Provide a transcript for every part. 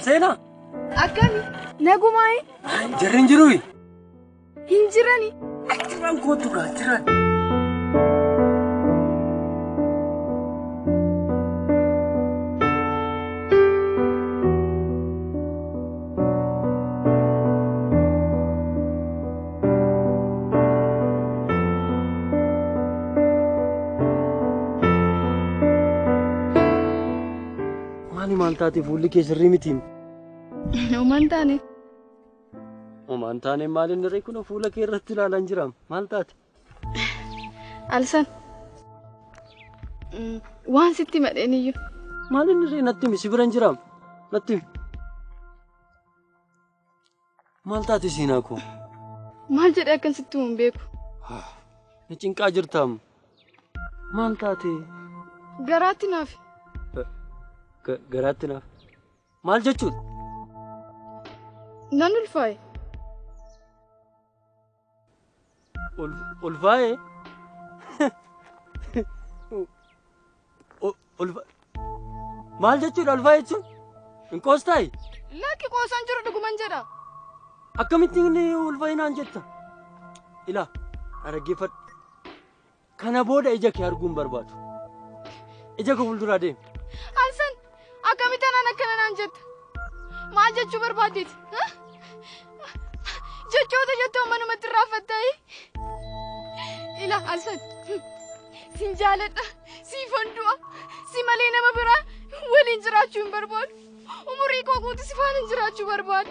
Seenaa! Akkami? Nagumaayi? Jarri hin jirui? Hin jirani. Jiran kootu gaa jiran. Maali maal taate fuulli kee sirrii mitiim? Homaan taane. Homaan taane maal inni ree kun fuula kee irratti ilaalaan jiraam. Maal taate? Alsan. Waan sitti madheen iyyuu. Maal inni ree natti himi si bira hin jiraam. Natti himi. Maal taate seenaa koo? Maal jedhee akkan sitti himu hin beeku. Na cinqaa jirtaam. Maal taate? Garaatti naaf. Garaatti naaf. Maal jechuudha? Nan ulfaa'e. Ulfaa'e? Maal jechuudha ulfaa'e jechuun? Hin qoostaayi? Lakki qoosaan jiru dhuguman jedha. Akkamitti inni ulfaa'e naan jetta? Ilaa, na dhaggeeffadhu. Kana booda ija kee arguu hin barbaadu. Ija koo fuulduraa deemi. Alsan, akkamitti anaan akkana naan jetta? Maal jechuu barbaaddeeti? Jechoota jettu ammanumatti irraanfattaayi? Ilaa Alsan, sin jaaladha, siifan du'a, si malee nama biraa waliin jiraachuu hin barbaadu. Umurii koo guutuu si faana jiraachuu barbaada.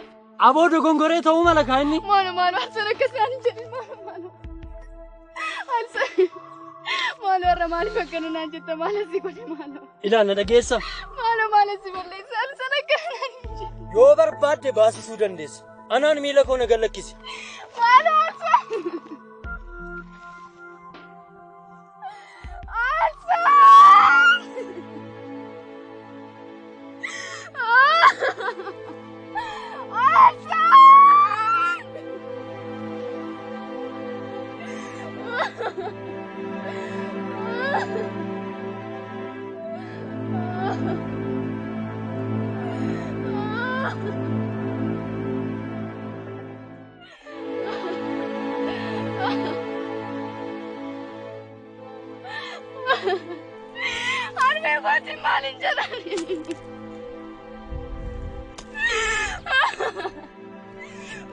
Aboo dogongoree ta'uu mala kaa inni. Maalo maalo Alsan akkas naan hin jedhin maalo maalo. Alsan maalo har'a maaliif akkana naan jetta maal asii godhe maalo. Ilaa na dhageessa. Maalo maal asii balleessa Alsan akkana naan hin jedhin. Yoo barbaadde baasisuu dandeessa. Anaan miila koo na gallakkisi. Maalo Alsan. Alsan! Alsan! Harmee kootiin maaliin jedhani?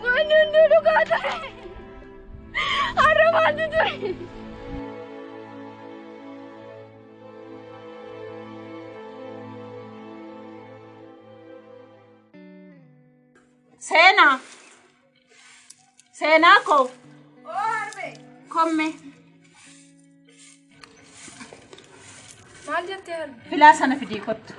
Wanni hunduu dhugaa ture. Har'a maaltu ture? Seenaa. Seenaa koo. Komme. Maal jettee harme? Filaa sana fidii kottu.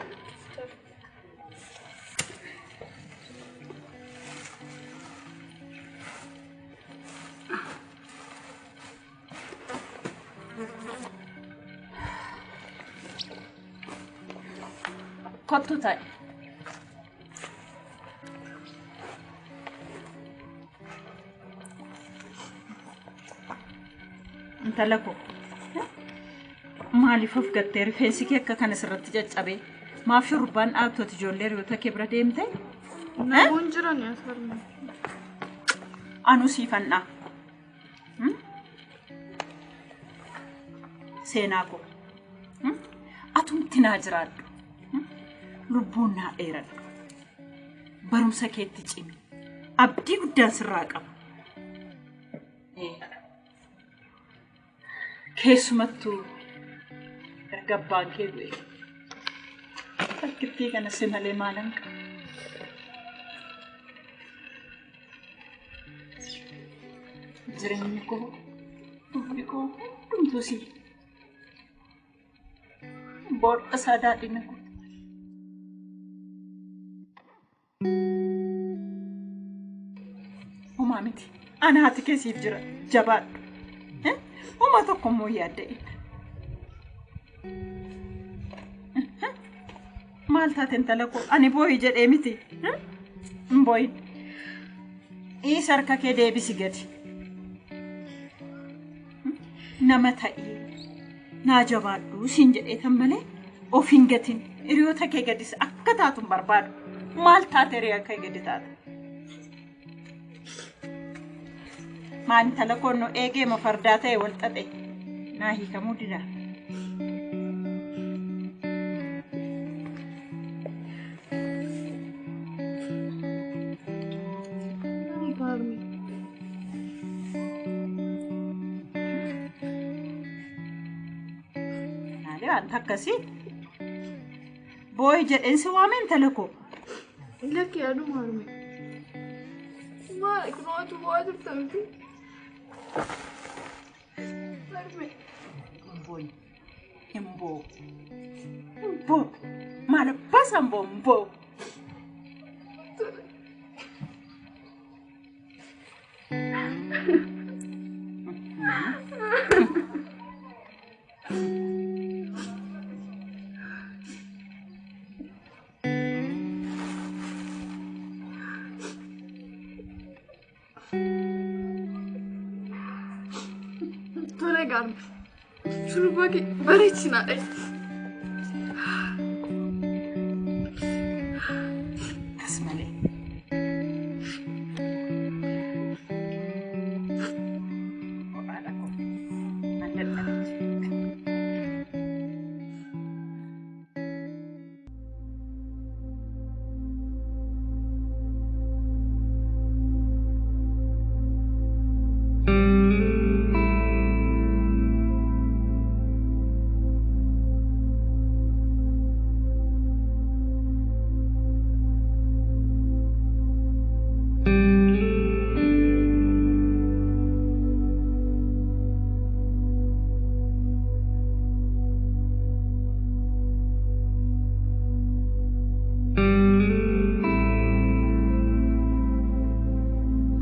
Kottu ta'i. Intala koo. Maaliif of gattee rifeensi kee akka kana sirratti caccabee? Maaf shurrubbaan dhaabtooti ijoollee hiriyoota kee bira deemte? Namoonni jiran as harme. Anuu siifan dha. Seenaa koo. Atumti naa jiraadhu. Lubbuun naa dheeradhu. Barumsa keetti cimi. Abdii guddaan sirraa qaba. Keessumattuu erga abbaan kee du'e. Takkittii kana si malee maalan qaba? Jireenyi koo, dhumni koo hundumtuu si. Boodha isaa daadhina koo. Homaa miti. Ana haati kee siif jira. Jabaadhu. Homaa tokko immoo hin yaadda'in. Maal taate intala koo? Ani boo'i jedhee miti. Hin boo'in. Dhiisa harka kee deebisi gadi. Nama ta'ii naa jabaadhu siin jedhee tan malee of hin gatin. Hiriyoota kee gadis akka taatu hin barbaadu. Maal taate ree akka gadi taate? Maal intala koonnoo eegee ma fardaa ta'e wal xaxe? Naa hiikamuu dida. Maali wanta akkasii? Booyi jedheen si waame intala koo. Lakki yaaduma harme. Maal kunuuntu bu'aa jirta miti? Harme. Hin booyi. Hin boo. Hin boo. Maal abbaa isaan boo hin boo. Tole gaarme. Shurrubbaa kee bareechinaa dhayi. Akkas malee. Kophaadha koo. Nan dadhabe.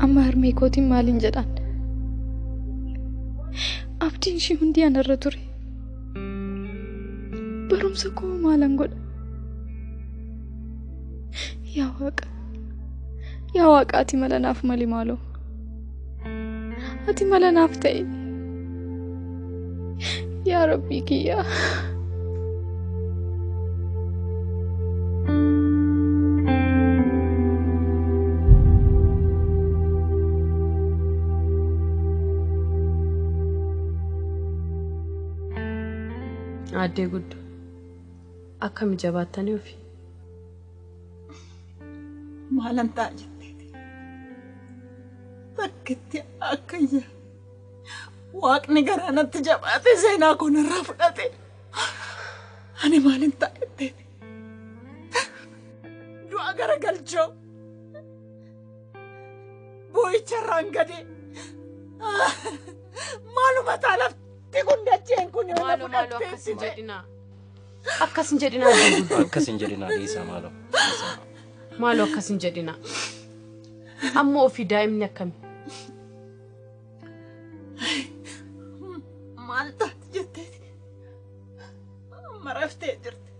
Amma harmee kootiin maaliin jedhaan? Abdiin ishii hundi anarra ture. Barumsa koo maalan godha? Yaa Waaqa, yaa Waaqa ati mala naaf mali maaloo? Ati mala naaf ta'i. Yaa Rabbii kiyyaa. Aaddee guddoo akkami jabaattanii ofi? Maalan ta'a jetteeti. Takkitti akka iyya. Waaqni garaa natti jabaate seenaa koo narraa fudhate. Ani maalin ta'a jetteeti. Du'a gara galchoo. Boo'icharraan gadee. Maaluma ta'a lafti kun dacheen kun yoo na Maaloo maaloo fudhattee akkas hin jedhinaa. Akkas hin jedhinaa addee guddoo. Akkas hin jedhinaa dhiisaa maaloo. Dhiisaa. Maaloo akkas hin jedhinaa. Amma ofii daa'imni akkami? Maal taati jetteeti. Amma raftee jirti.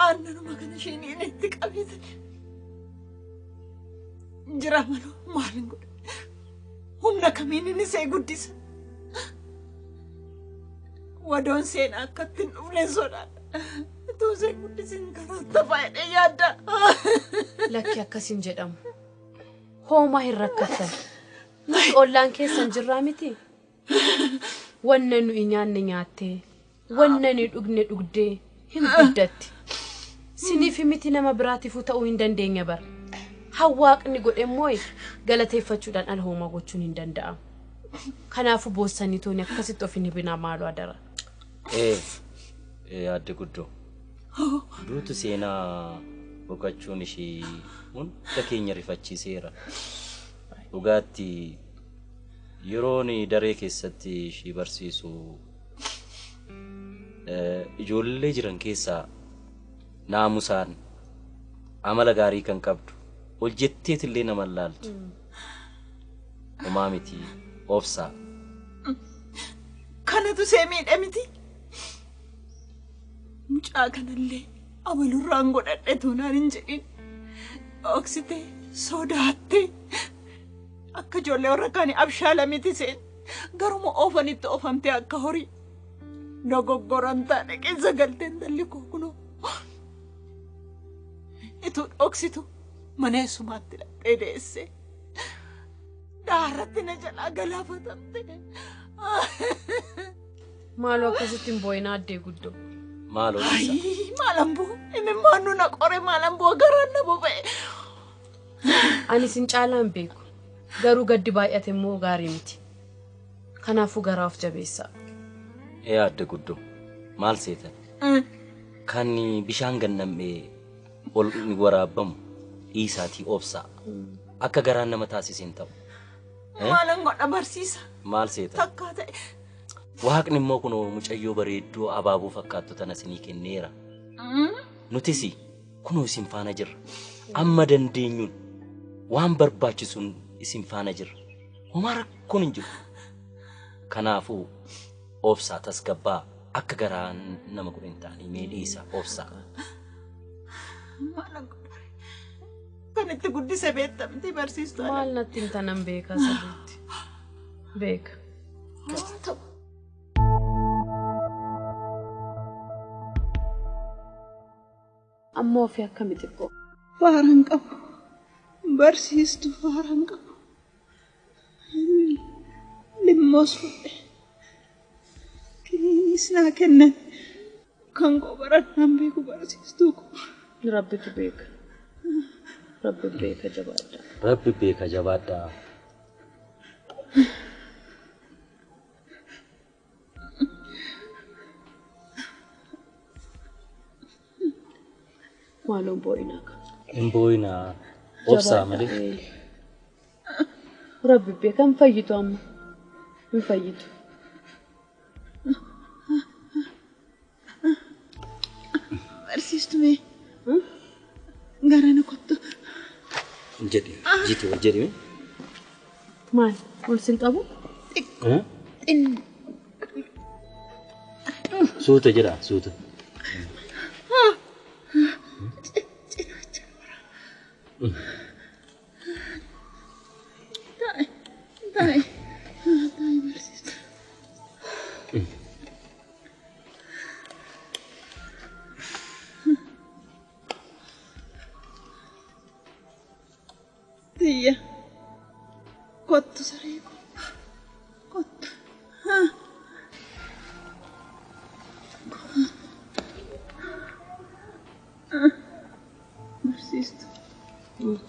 Aannanuma kana isheen itti qabeetan. Jira maloo maalin godha? Humna kamiin inni see guddisa? Wadoon seenaa akka itti hin dhufne sodaadha. Utuu see guddisin karaa tafaa jedhee yaadda. Lakki akkas hin jedhamu. Hoomaa hin rakkattan. Nuti ollaan keessan jirraa miti. Wanna nuyi nyaanne nyaattee, wanna nuyi dhugne dhugdee hin guddatti. Siniif miti nama biraatiifuu ta'uu hin dandeenya bara. Hawwaaqni godhe immoo galateeffachuudhaan ala hoomaa gochuun hin danda'amu. Kanaafuu boossanii tooni akkasitti of hin hibinaa maaloo adara. Ee aadde guddoo. Duutu seenaa boqochuun ishii hunda keenya rifachiiseera. Dhugaatti yeroon daree keessatti ishii barsiisu ijoollee jiran keessaa naamusaan amala gaarii kan qabdu ol jetteetillee nama laaltu. Homaa miti obsaa. Kanatu see miidhe miti. Mucaa kanallee abalurraan godhadhe toonaan hin jedhin. Dhoksitee sodaattee akka ijoollee warra kaanii abshaala miti seen garuma oofanitti oofamtee akka horii dogoggoran taane keessa galtee intalli koo kunoo. Ituu dhoksitu mana eessumaatti dhaqxee deesse. Daaratti na jalaa galaafatamte. Maaloo akkasitti hin boo'inaa addee guddoo. Maaloo dhiisaa. Maalan boo? Imimmaan nu na qore maalan boo garaan na boba'e. Ani isin caalaa hin beeku. Garuu gaddi baay'ate immoo gaarii miti. Kanaafuu garaa of jabeessaa. Ee adde guddoo maal seetan? Kan bishaan gannam'ee ol ni waraabbamu dhiisaatii obsaa. Akka garaan nama taasise hin ta'u. Maalan godha barsiisa. Maal seetan? Takkaa ta'e. Waaqni immoo kunoo mucayyoo bareedduu abaaboo fakkaattu tana isinii kenneera. Nutis kunoo isin faana jirra. Amma dandeenyuun waan barbaachisuun isin faana jirra. Homaa rakkoon hin jiru. Kanaafuu obsaa tasgabbaa akka garaan nama godhe hin taane mee dhiisaa obsaa. Maalan godha. Kan itti guddise beektamti barsiistuu. Maal natti hin tanan beeka sirriitti. Beeka. Amma ofii akkami xiqqoo? Faaraan qabu. Barsiistuu faaraan qabu. Limmoos fudhe. Kiniinis naa kennan. Kan koo barannaan beeku barsiistuu koo. Rabbitu beeka. Rabbi beeka jabaadhaa. Rabbi beeka jabaadhaa. Maaloon boo'inaa qaba. Hin boo'inaa. Obsaa malee. Rabbi beeka hin fayyitu amma. Hin fayyitu. Barsiistuu mee? Gara na kottu. Jedhi. Jitu ol jedhi. Maal? Ol sin qabu? Suuta jedha suuta. Taa'e. Taa'e. Taa'e barsiistuu. Tiyya. Kottu saree koo. Kottu. Barsiistuu.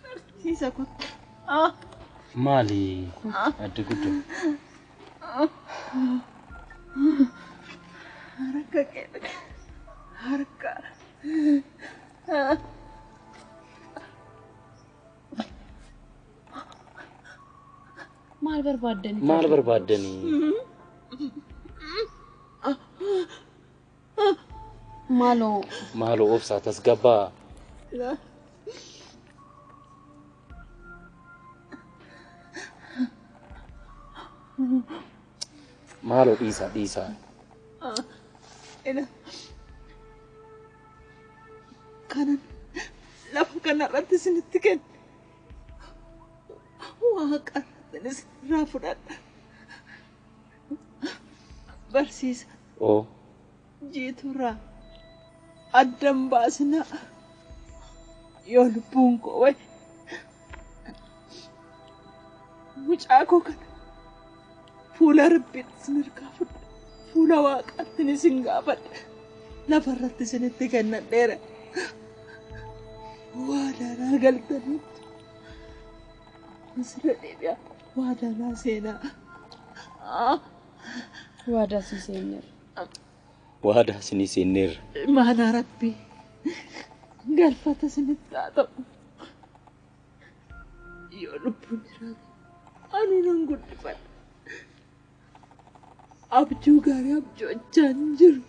Barsiisa kottu. Maali adde guddoo? Harka kee harka. Maal barbaaddanii? Maal barbaaddanii? Maaloo. Maaloo obsaa tasgabbaa. Maaloo dhiisaa dhiisaa. Kanan lafa kanarratti isinitti kenne waaqa irratti isinirraa fudhadha. Barsiisa. Oo. Jiiturraa addan baasinaa yoo lubbuun koo wayi mucaa koo kana fuula Rabbiitti isin harkaa fudhadha. Fuula waaqaatti isin gaafadha. Lafarratti isinitti kennadheera. Waadaa galtaniitu. Asirra deebi'a. Waadaa seenaa. Waadaa sii seenneerra. Waadaa sinii seenneerra. Maanaa Rabbii galfata isinitti haa ta'u. Yoo lubbuun jiraate anuu nan guddifadha. Abjuu gaarii abjoochaa hin jiru.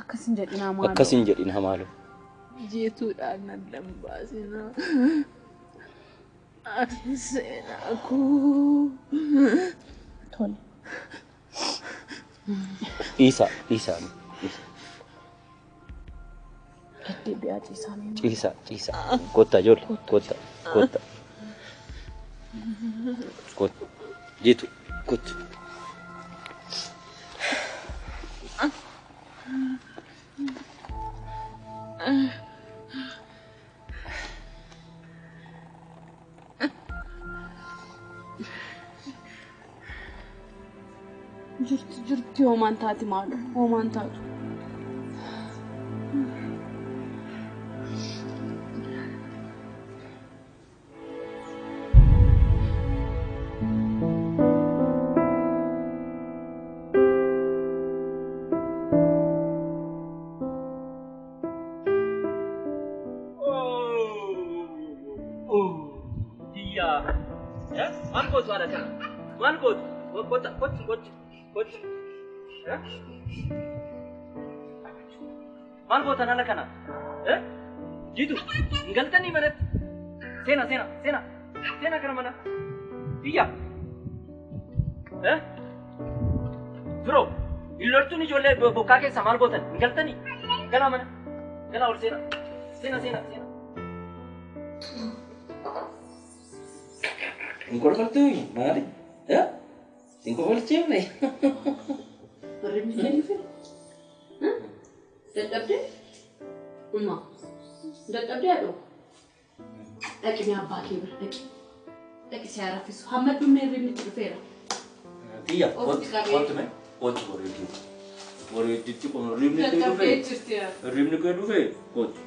Akkas hin jedhinaa maaloo. Akkas hin jedhinaa maaloo. Jiituudhaan nan dambaasinaa. Ati seenaa koo. Tole. Dhiisaa dhiisaa. Deddeebi'aa ciisaa. Ciisaa ciisaa. Kottaa ijoollee kottaa kottaa. Kottu. Jiitu kottu. Jirti jirti hoomaan taati maalo hoomaan taatu. Maal gootu haadha kana? Maal gootu? Kottu kottu kottu kottu. Maal gootan haala kana? Jiitu hin galtanii manatti. Seena seena seena seena kana mana. Biyya. Firoo hin loltuun ijoollee bokkaa keessa maal gootan? Hin galtanii? Galaa mana. Galaa ol seena. Seena seena seena. Hin kolfaltuu maali? Hin kolfalchiifne? Barreeffamni kee dhufe? Dadhabdee? Uma. Dadhabdee haadhoo? Dhaqi mee abbaa kee bira dhaqi. Dhaqi si haa raffisu. Hamma dhumee hirribni itti dhufeera. Tiyya kottu mee kottu bareedduu. Bareedditti kun hirribni kee dhufe. Dadhabdee jirti yaa. Hirribni kee dhufe kottu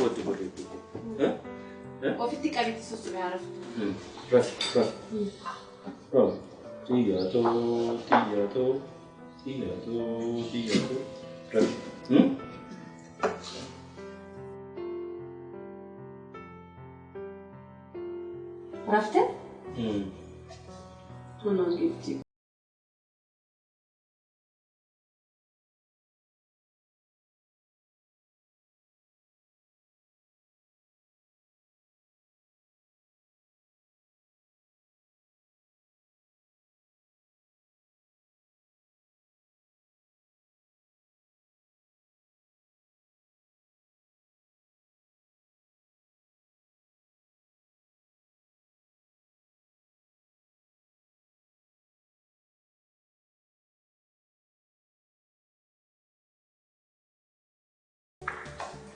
kottu bareedduu. Ofitti qabitti sossobee haa raftu. Rafi rafi. Rafi. Tiyya too tiyya too tiyya too tiyya too rafi. Raftee? Anaan giiftii.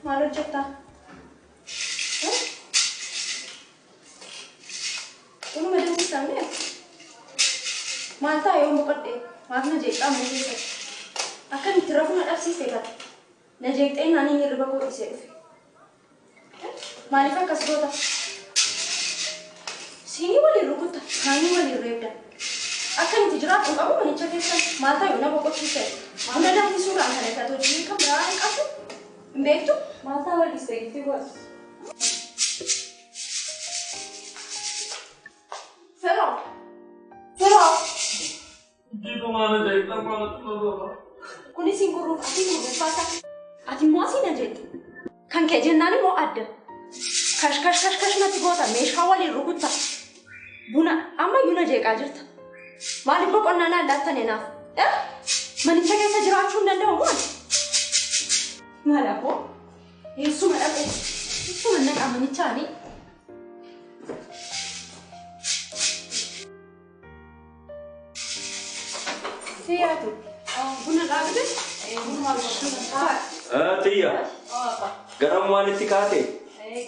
Maal hojjettaa? Kunuma danfistamne? Maal ta'a yoon boqodhe? Maaf na jeeqxaa mana keessatti? Akkamitti rafuu na dhabsiiste kata? Na jeeqxee naan inni hirriba koo dhiisee dhufe. Maaliif akkas goota? Siinii waliin rukutta, kaanii waliin reebda. Akkamitti jiraachuu qabu manicha keessan? Maal ta'a yoo na boqochiiste? Buna danfisuudhaan kana irratti hojii kan biraa hin qabdu? Hin beektu? Maal ta'a wal dhiiste giiftii koo? Firoo! Firoo! Jiitu maal jeeqxaa maal Kunis hin gurruuf ati gurruufaata. Ati immoo asii na jeeqxa. Kan kee jennaan immoo adda. Kash kash kash kash natti goota meeshaa waliin rukutta. Buna ammayyuu na jeeqaa jirta. Maaliif boqonnaa naan laattane naaf? Manicha keessa jiraachuu hin danda'u moo? Maal abboo? Eessuma dhaqe? Eessuma naqaa manichaani? Siyaatu. Buna dhaabde? Tiyya. Ganam waan itti kaate?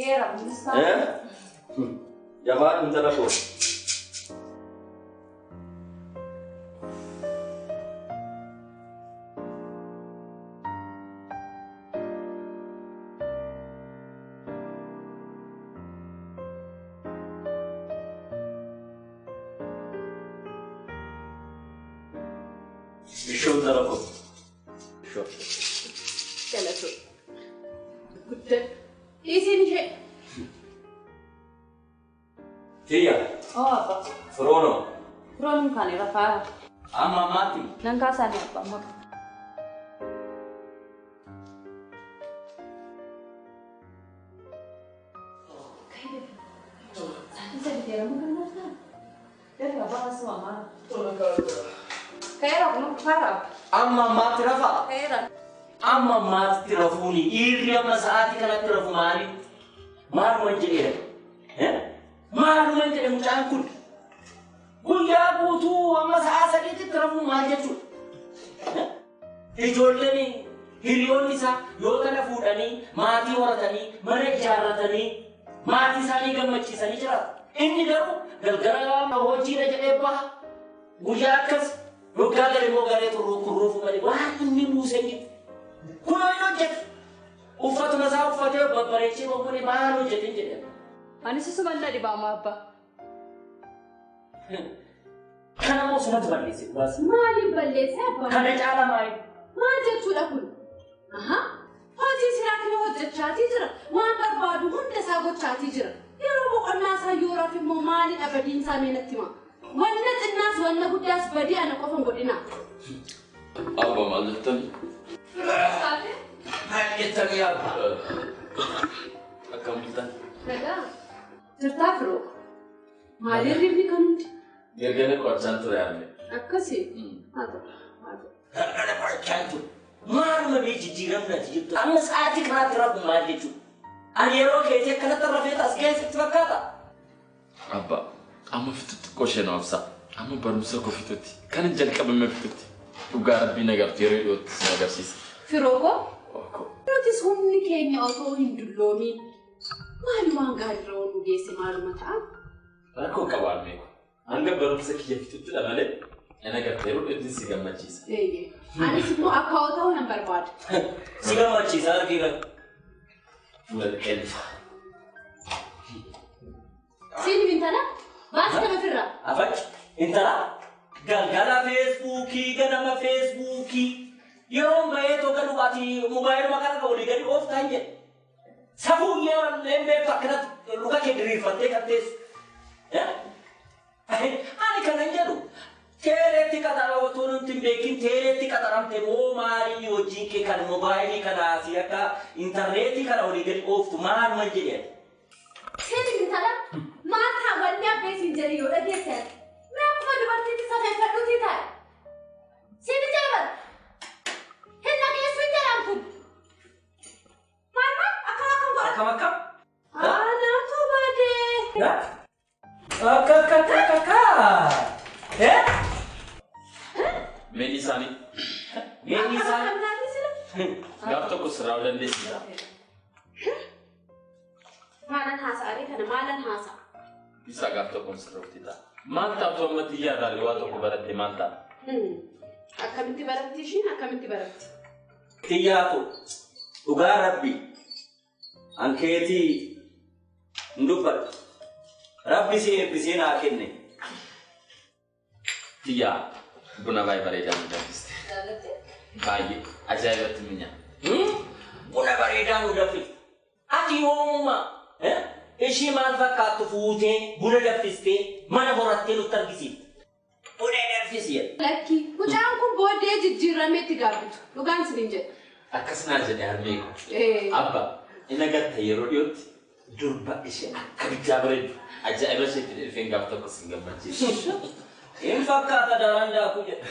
Geera. Jabaadhu intala koo. Ishoo intala koo. Ishoo. Galatoo. Guddadhu. Dhiisiin ishee. Tiyya. Oo abbaa. Firoono. Firoon hin kaane rafaa. Amma ammaatti. Nan kaasaa ni abbaa amma. Amma ammaatti rafaa. Amma ammaatti rafuuni dhiirri amma sa'aatii kanatti rafu maali? Maaluma jedheera? Maaluma jedhe mucaan kun guyyaa guutuu amma sa'a 3tti rafuu maal jechuudha? Ijoolleen hiriyoonni isaa yoo tana fuudhanii maatii horatanii mana ijaarratanii maatii isaanii gammachiisanii jiraatu. Inni garuu galgala hojiidha jedhee baha. Guyyaa akkas yoggaa gale immoo garee kurruufu malee waan inni buusee jiru. Kunoo inni hojjetu. Uffatuma isaa uffatee babbareechee bobbonee maal hojjete jedhe. Anis isuma na dhibaama abbaa. Kana immoo sumatu balleesse dhugaas. Maaliif balleesse abbaa? Kana caala maali? Maal jechuudha kun? Hojii siraatiin hojjechaatii jira. Waan barbaadu hunda isaa gochaatii jira. Yeroo boqonnaa isaa yoo rafu immoo maalidha badiin isaa mee natti hima? Wanna xinnaas wanna guddaas badii ana qofa hin godhina. Abba maal jettani? Maal jettani abba? Akkam bultan? Nagaa. Jirtaa firoo. Maaliin rifni kan hundi? Galgala qorachaan ture harme. Akkasii? Haa ta'u. Haa ta'u. Galgala qorachaan ture. Maaluma bee jijjiiramni ati jirtu? Amma sa'aatii kanaatti rafu maal jechuudha? Ani yeroo keetii akkanatti rafee as geessitti fakkaata? Abba, amma fitutti xiqqoo ishee na obsa. Amma barumsa koo fitutti. Kan hin jalqabame fitutti. Dhugaa rabbii na gartu yeroo dhiyootti si agarsiisa. Firoo koo? Nutis humni keenya otoo hin dulloomiin maali waan gaariirra waan nu geesse maaluma ta'a? Rakkoo qaba harmee koo. Hanga barumsa kiyya fituttidha malee na garta yeroo dhiyootti si gammachiisa. Eeyyee. Anis immoo akka hoo ta'uu nan barbaada. Si gammachiisa argina. Fuula qeenfa. Siin intala baas kana ofirraa. Afachi intala galgala feesbuukii ganama feesbuukii yeroon bahee too galu ati mobaayiluma kana olii gadi ooftaa hin jedhe. Safuu yeroo illee beektu akkanatti luka kee diriirfattee kan teessu. Ani kana hin jedhu. Teeleetti qaxara otoo nuti hin beekin teeleetti qaxaramte moo maaliin hojiin kee kan mobaayilii kana asii akka intarneetii kana olii gadi ooftu maaluma jedhe. Siin intala maal ta'a wanni abbee siin jedhe yoo dhageesse ati. Mee akkuma dubartiitti safeeffadhuutii taa'e. Siin jedhe hin dhageessu hin jedhaan kun. Maal maal akkam akkam godha? Akkam akkam? Anaatu badee. Akka akka akka akka. Meedhii isaanii. Meedhii isaanii. Gaaf tokko sirraa dandeessisa. Maalan haasa'anii kana maalan haasa'a? Isa gaaf tokkoon sirroofti ta'a. Maal taatu amma xiyyaarraa waa tokko baratte maal ta'a? Akkamitti baratti ishiin akkamitti baratti? Xiyyaatu dhugaa rabbi ankeetii hin dubbadhu. Rabbi si eebbisee naa kenne. Xiyyaa buna baay'ee bareedaa nu danfiste. Baay'ee ajaa'ibatti minya. Buna bareedaa nu danfiste. Ati yoomuma ishii maal fakkaattu fuutee buna danfistee mana horattee nutti argisiifte. Buna danfisi jedhe. Lakki mucaan kun booddee jijjiiramee itti gaabbitu. Dhugaan isiniin jedhe. Akkas naa jedhe harmee koo. Abba inni agarta yeroo dhiyootti durba ishee akka bichaa bareeddu ajaa'iba isheetti dhufeen gaaf tokko sin gammachiisa. Hin fakkaata daaraan daakuu jedhe.